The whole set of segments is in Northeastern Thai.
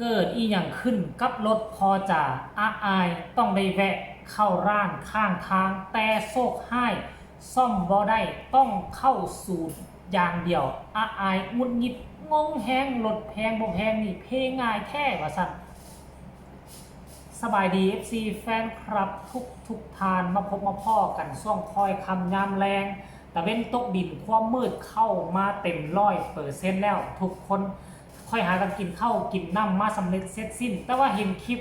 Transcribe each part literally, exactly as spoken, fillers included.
เกิดอีหยังขึ้นกับรถพ่อจ๋า อาอายต้องได้แวะเข้าร้านข้างทาง แต่โชคร้ายซ่อมบ่ได้ ต้องเข้าศูนย์อย่างเดียว อาอายหงุดหงิดงงแฮง รถแพงบ่แพงนี่เพง่ายแท้ว่าซั่น สบายดี เอฟซี แฟนคลับทุกทุกท่าน มาพบมาพ้อกันช่วงค่อยค่ำยามแลง ตะเว็นตกดิน ความมืดเข้ามาเต็มร้อยเปอร์เซ็นต์แล้ว ทุกคนค่อยหากันกินข้าวกินน้ำมาสำเร็จเสร็จสิ้น แต่ว่าเห็นคลิป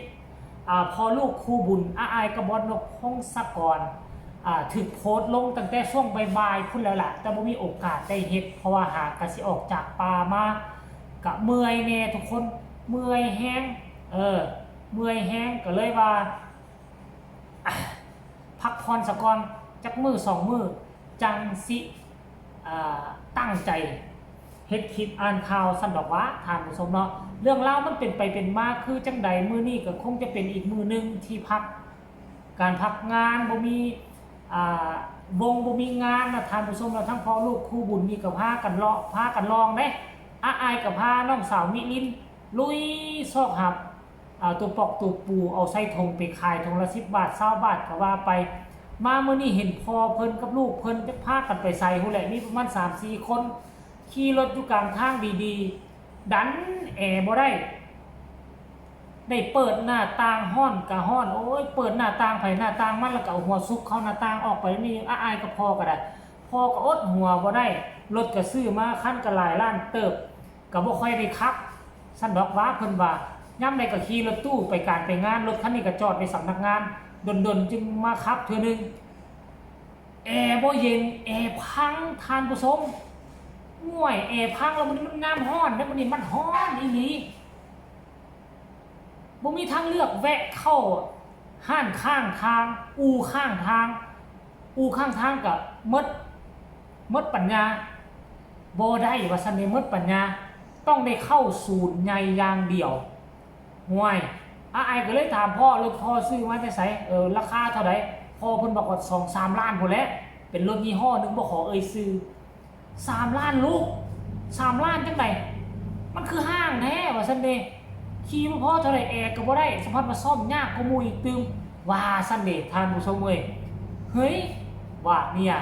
อ่า พ่อลูกคู่บุญ อาอายกับบอสนกพงศกร อ่า ถูกโพสต์ลงตั้งแต่ช่วงบ่ายๆพุ้นแล้วล่ะ แต่บ่มีโอกาสได้เฮ็ด เพราะว่าหากะสิออกจากป่ามากะเมื่อยแน่ทุกคน เมื่อยแฮง เออ เมื่อยแฮง ก็เลยว่า พักผ่อนซะก่อน จักมื้อสองมื้อ จั่งสิ อ่า ตั้งใจเฮ็ดคลิปอ่านข่าวซั่นดอกหวา ท่านผู้ชมเนาะ เรื่องราวมันเป็นไปเป็นมาคือจั่งใด มื้อนี้ก็คงจะเป็นอีกมื้อหนึ่งที่พัก การพักงาน บ่มี อ่า วงบ่มีงานนะท่านผู้ชมเนาะ ทั้งพ่อลูกคู่บุญนี่ก็พากันเลาะ พากันลองเด้ อาอายก็พาน้องสาวมิลินลุยซอกหา อ่า ตัวปอกตัวปู เอาใส่ถุงไปขาย ถุงละสิบบาท ซาวบาทก็ว่าไป มามื้อนี้เห็นพ่อเพิ่นกับลูกเพิ่นจักพากันไปไสพู้นแหละ มีประมาณสามสี่คน ขี่รถอยู่กลางทางดีๆ ดันแอร์บ่ได้ ได้เปิดหน้าต่าง ฮ้อนกะฮ้อน โอ้ย เปิดหน้าต่างไผหน้าต่างมัน แล้วก็เอาหัวซุกเข้าหน้าต่าง ออกไปนี่ อาอายกับพ่อก็ได้ พ่อก็อดหัวบ่ได้ รถก็ซื้อมาคันก็หลายล้านเติบ ก็บ่ค่อยได้ขับ ซั่นดอกหวา เพิ่นว่า ยามใดก็ขี่รถตู้ไปการไปงาน รถคันนี้ก็จอดไว้สำนักงาน ดนๆจึงมาขับเทื่อหนึ่ง แอร์บ่เย็น แอร์พัง ท่านผู้ชม โอ้ย แอร์พังแล้วมื้อนี้มันยามฮ้อนเด้ มื้อนี้มันฮ้อนอีหลี บ่มีทางเลือก แวะเข้าร้านข้างทาง อู่ข้างทาง อู่ข้างทางก็หมด หมดปัญญา บ่ได้ว่าซั่นเด้ หมดปัญญา ต้องได้เข้าศูนย์ใหญ่อย่างเดียว ห่วย อาอายก็เลยถามพ่อ รถพ่อซื้อมาแต่ไส เออ ราคาเท่าใด พ่อเพิ่นบอกว่าสองสามล้านพู้นแหละ เป็นรถยี่ห้อหนึ่ง บ่ขอเอ่ยชื่อ สามล้านลูก สามล้านจั่งใด มันคือฮ้างแท้ว่าซั่นเด้ ขี่บ่พอเท่าใด แอร์ก็บ่ได้ สะพัดว่าซ่อมยากกว่าหมู่อีกตื่ม ว่าซั่นเด้ ท่านผู้ชมเอ้ย เฮ้ย ว่าเนี่ย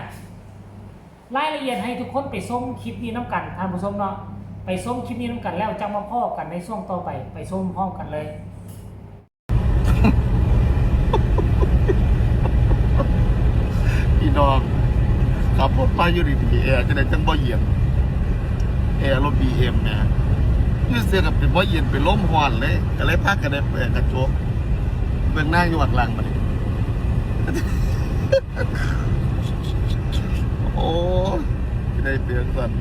รายละเอียดให้ทุกคนไปชมคลิปนี้นำกัน ท่านผู้ชมเนาะ ไปชมคลิปนี้นำกันแล้วจั่งมาพ้อกันในช่วงต่อไป ไปชมพร้อมกันเลย พี่น้อง ขับรถมาอยู่ดีๆ แอร์จั่งใดจั่งบ่เย็น แอร์รถ บีเอ็ม แหม อยู่ซื่อก็เป็นบ่เย็น เป็นลมฮ้อนเลย ก็เลยพากันได้เปิดกระจก เบิ่งนางอยู่ข้างหลังบัดนี้ โอ้ย ได้เปรียบก่อน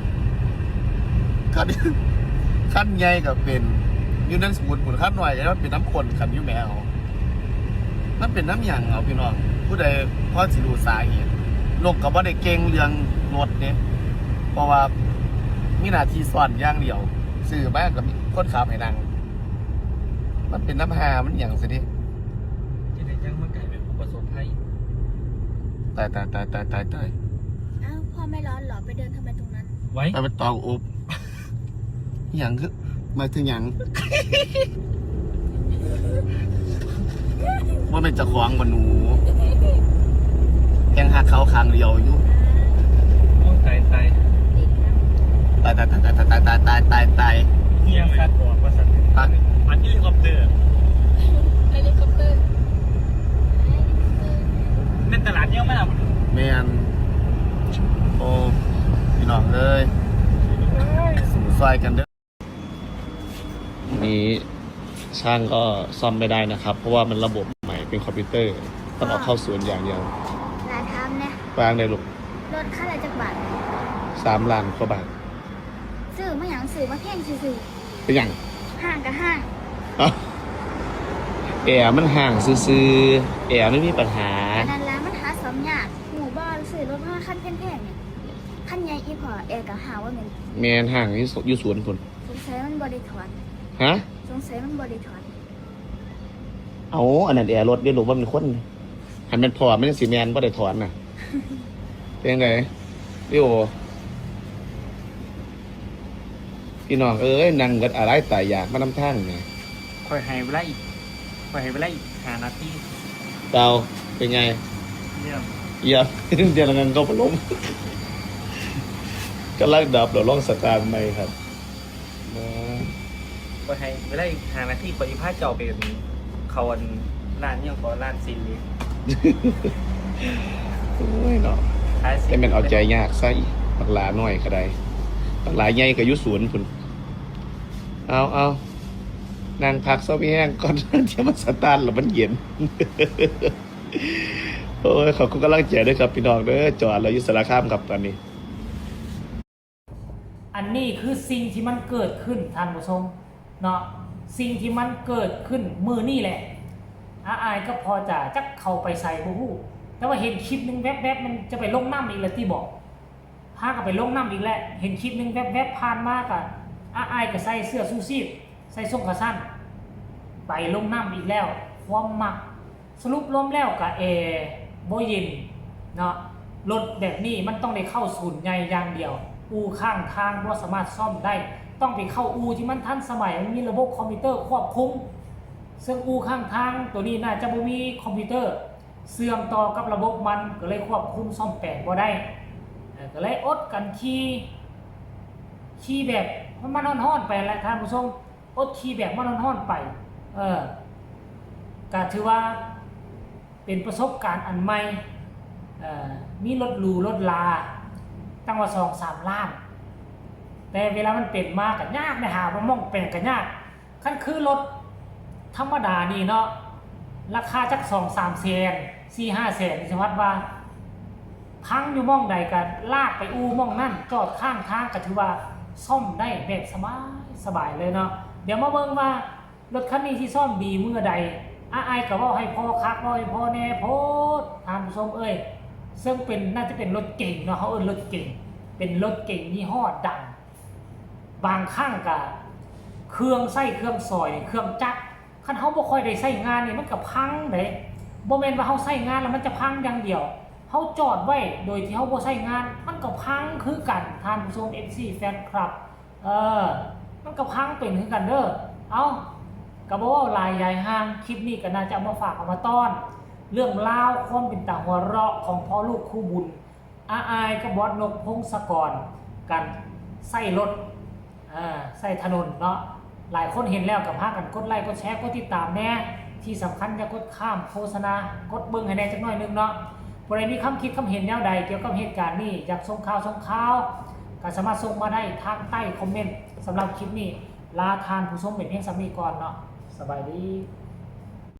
คัน คันใหญ่ก็เป็น อยู่ในสมุทรพุ้น คันน้อยก็เป็นน้ำข้นกันอยู่แหมเอา มันเป็นน้ำหยังเอาพี่น้อง ผู้ใดพอสิรู้สาเหตุ นกก็บ่ได้เก่งเรื่องรถเด้ เพราะว่ามีหน้าที่ซ้อนอย่างเดียว ซื้อมาก็มีคนขับให้นั่ง มันเป็นน้ำห่ามันหยังซะเด้ จั่งใดจั่งมากลายเป็นผู้ประสบภัย ตาย ตาย ตาย ตาย ตาย ตาย อ้าว พ่อไม่ร้อนเหรอ ไปเดินทำไมตรงนั้น ไว้ ไปเป็นเตาอบ หยังคือ หมายถึงหยัง ว่าเป็นเจ้าของบ่หนู ยังหักเขาข้างเดียวอยู่ โอ้ ตาย ตาย ตาย ตาย ตาย ตาย ตาย ตาย ตาย ตาย เฮียสัตว์บอกว่าสัตว์ ฮะ อันเฮลิคอปเตอร์ เฮลิคอปเตอร์ แม่นตลาดเยอะมาก แม่น โอ้ พี่น้องเอ้ย สู้ซอยกันเด้อ นี้ช่างก็ซ่อมไม่ได้นะครับ เพราะว่ามันระบบใหม่เป็นคอมพิวเตอร์ ต้องเอาเข้าศูนย์อย่างเดียว หลายถามแหน่ วางได้ลูก รถคันละจักบาท สามล้านกว่าบาท ซื้อมาหยัง ซื้อมาแพงซื่อๆ เป็นหยัง ฮ้างก็ฮ้าง เอ้า แอร์มันฮ้างซื่อๆ แอร์ไม่มีปัญหา อันนั้นล่ะ มันหาซ่อมยาก ฮู้บ่ ซื้อรถมาคันแพงๆ เนี่ย คันใหญ่อีพ่อ แอร์ก็ฮ้างว่าแม่น แม่นฮ้างอยู่ส- อยู่สวนพุ้น สงสัยมันบ่ได้ถอน ฮะ สงสัยมันบ่ได้ถอน เอา อันนั้นแอร์รถเด้อลูก บ่แม่นคน คันแม่นพ่อมันจั่งสิแม่น บ่ได้ถอนน่ะ เป็นจั่งใด พี่โอ พี่น้องเอ้ย นั่งเบิดอาลัยตายอยากมานำทางนี่ ข่อยให้เวลาอีก ข่อยให้เวลาอีกห้านาที เตาเป็นไง เยี่ยม เยี่ยม เดี๋ยวเรางันก็พัดลมกำลังดับเดี๋ยวลองสตาร์ทใหม่ครับมา ข่อยให้เวลาอีกห้านาที ข่อยสิพาเจ้าไปเขาอันร้านหยังก็ร้านซีรีส์ โอ้ยเนาะ ขายสิ แต่แม่นเอาใจยากใส่บักหลาน้อยก็ได้บักหลาใหญ่ก็อยู่ศูนย์พุ่นเอาเอานั่งพักซะพี่แห้งก่อน เดี๋ยวมันสตาร์ทแล้วมันเย็น โอ้ยขอบคุณกำลังใจด้วยครับพี่น้องเด้อจอดเราอยู่สารคามครับตอนนี้ อันนี้คือสิ่งที่มันเกิดขึ้นท่านผู้ชมเนาะ สิ่งที่มันเกิดขึ้นมื้อนี้แหละ อาอายกับพ่อจ๋าจักเข้าไปใส่บ่ฮู้ แต่ว่าเห็นคลิปหนึงแวบๆ มันจะไปลงน้ำอีกแล้วติบอก พากันไปลงน้ำอีกแล้ว เห็นคลิปหนึงแวบๆ ผ่านมาก็อาอายก็ใส่เสื้อชูชีพ ใส่ส้งขาสั้น ไปลงน้ำอีกแล้ว ความมัก สรุปรวมแล้วก็แอร์บ่เย็นเนาะ รถแบบนี้มันต้องได้เข้าศูนย์ใหญ่อย่างเดียว อู่ข้างทางบ่สามารถซ่อมได้ ต้องไปเข้าอู่ที่มันทันสมัย มันมีระบบคอมพิวเตอร์ควบคุม ซึ่งอู่ข้างทางตัวนี้น่าจะบ่มีคอมพิวเตอร์ เชื่อมต่อกับระบบมัน ก็เลยควบคุมซ่อมแปลงบ่ได้ เอ่อ ก็เลยอดกันขี่ ขี่แบบมันฮ้อนๆ ไปแหละท่านผู้ชม อดขี่แบบมันฮ้อนๆ ไป เออ ก็ถือว่าเป็นประสบการณ์อันใหม่ เอ่อ มีรถหรูรถลา ตั้งว่าสองสามล้าน แต่เวลามันเป็นมาก็ยาก ได้หาบ่ม่องแปลงก็ยาก คันคือรถธรรมดานี่เนาะ ราคาจักสองสามแสน สี่ห้าแสน นี่สมมติว่า พังอยู่ม่องใดก็ลากไปอู่ม่องนั่น จอดข้างทางก็ถือว่าซ่อมได้แบบสบายสบายเลยเนาะ เดี๋ยวมาเบิ่งว่ารถคันนี้สิซ่อมดีมื้อใด อาอายก็เว้าให้พ่อคัก เว้าให้พ่อแน่โพด ท่านผู้ชมเอ้ย ซึ่งเป็น น่าจะเป็นรถเก๋งเนาะ เขาเอิ้นรถเก๋ง เป็นรถเก๋งยี่ห้อดัง บางครั้งก็เครื่องใช้เครื่องซอย เครื่องจักร คันเฮาบ่ค่อยได้ใช้งานนี่มันก็พังเด้ บ่แม่นว่าเฮาใช้งานแล้วมันจะพังอย่างเดียว เฮาจอดไว้โดยที่เฮาบ่ใช้งาน มันก็พังคือกัน ท่านผู้ชม เอฟซี แฟนคลับ เออ มันก็พังเป็นคือกันเด้อ เอ้า ก็บ่เว้าหลายยายห่าง คลิปนี้ก็น่าจะเอามาฝากเอามาต้อน เรื่องราวความเป็นตาหัวเราะของพ่อลูกคู่บุญ อาอายกับบอสนกพงศกร กันใช้รถ อ่า ใช้ถนนเนาะ หลายคนเห็นแล้วก็พากันกดไลค์ กดแชร์ กดติดตามแน่ ที่สำคัญอย่ากดข้ามโฆษณา กดเบิ่งให้แน่จักหน่อยหนึงเนาะ ผู้ใดมีความคิดความเห็นแนวใดเกี่ยวกับเหตุการณ์นี้ อยากส่งข่าวส่งข่าว ก็สามารถส่งมาได้ทางใต้คอมเมนต์ สำหรับคลิปนี้ ลาท่านผู้ชมเป็นเพียงส่ำนี้ก่อนเนาะ สบายดี